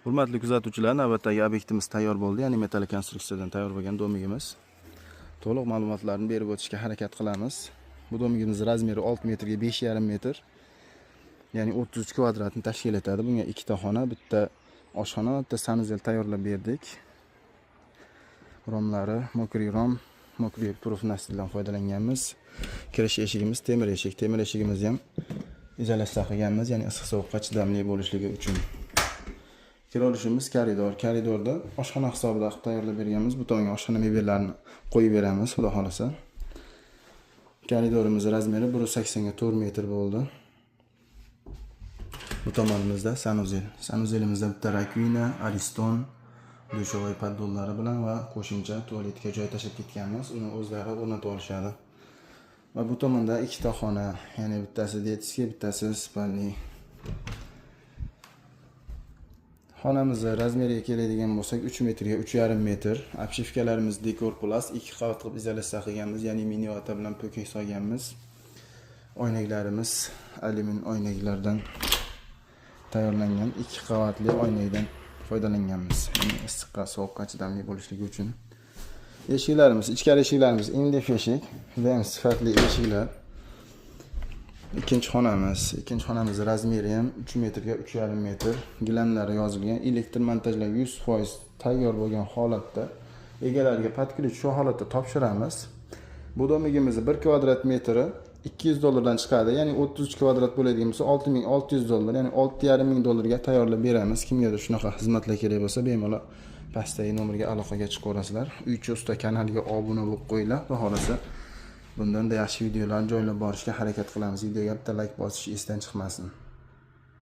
Hurmatli kuzatuvchilar, navbatdagi obyektimiz tayyor bo'ldi, ya'ni metall konstruksiyadan tayyor bo'lgan domigimiz. To'liq ma'lumotlarni berib o'tishga harakat qilamiz. Bu domigimiz razmeri 6 metrga 5,5 metr, ya'ni 33 kvadratni tashkil etadi. Bunga ikkita xona, bitta oshxona, bitta sanuzel tayyorlab berdik. Romlari мокрый rom, мокрый профнастил dan foydalanganmiz. Kirish eshigimiz temir eshik. Temir eshigimizni ham izolyatsiya qilganmiz, ya'ni issiq sovuqqa chidamli bo'lishligi uchun. Kira olishimiz koridor. Koridorda oshxona hisobida qilib tayyorlab berganmiz. Bu tomonga oshxona mebellarini qo'yib beramiz, xudo xohlasa. Koridorimiz razmeri 1,80 ga 4 metr bo'ldi. Bu tomonimizda sanuzel. Sanuzelimizda bitta раковина, Ariston, душевой поддон lari bilan va qo'shimcha tualetga joy tashlab ketganmiz. Uni o'zlari o'rnatib olishadi. Va bu tomonda ikkita xona, ya'ni bittasi детский, bittasi спальный. Xonamizni razmeriga keladigan bo'lsak, 3 metrga 3,5 metr. Обшивка larimiz Dekor Plus, ikki qavat qilib izolyatsiya qilganmiz, ya'ni mini vata bilan po'kak solganmiz. Oynaklarimiz alyumin oynaklardan tayyorlangan, ikki qavatli oynakdan foydalanganmiz. Ya'ni issiqqa, sovuqqa chidamli bo'lishligi uchun. Eshiklarimiz, ichkari eshiklarimiz MDF eshik, juda ham sifatli eshiklar. Ikkinchi xonamiz razmeri ham 3 metrga 3,5 metr. Gilamlari yozilgan, elektr montajlar 100% tayyor bo'lgan holatda egalariga под ключ shu holatda topshiramiz. Bu domigimizni 1 kvadrat metri 200 dollardan chiqadi. Ya'ni 33 kvadrat bo'ladigan bo'lsa 6600 dollar, ya'ni 6,5 ming dollarga tayyorlab beramiz. Kimgadir shunaqa xizmatlar kerak bo'lsa, bemalol pastdagi nomerga aloqaga chiqaverasizlar. Uychi usta kanaliga obuna bo'lib qo'yinglar. Xudo xohlasa, bundanda yaxshi videolarni joylab borishga harakat qilamiz. Videoga bitta layk bosish esdan chiqmasin.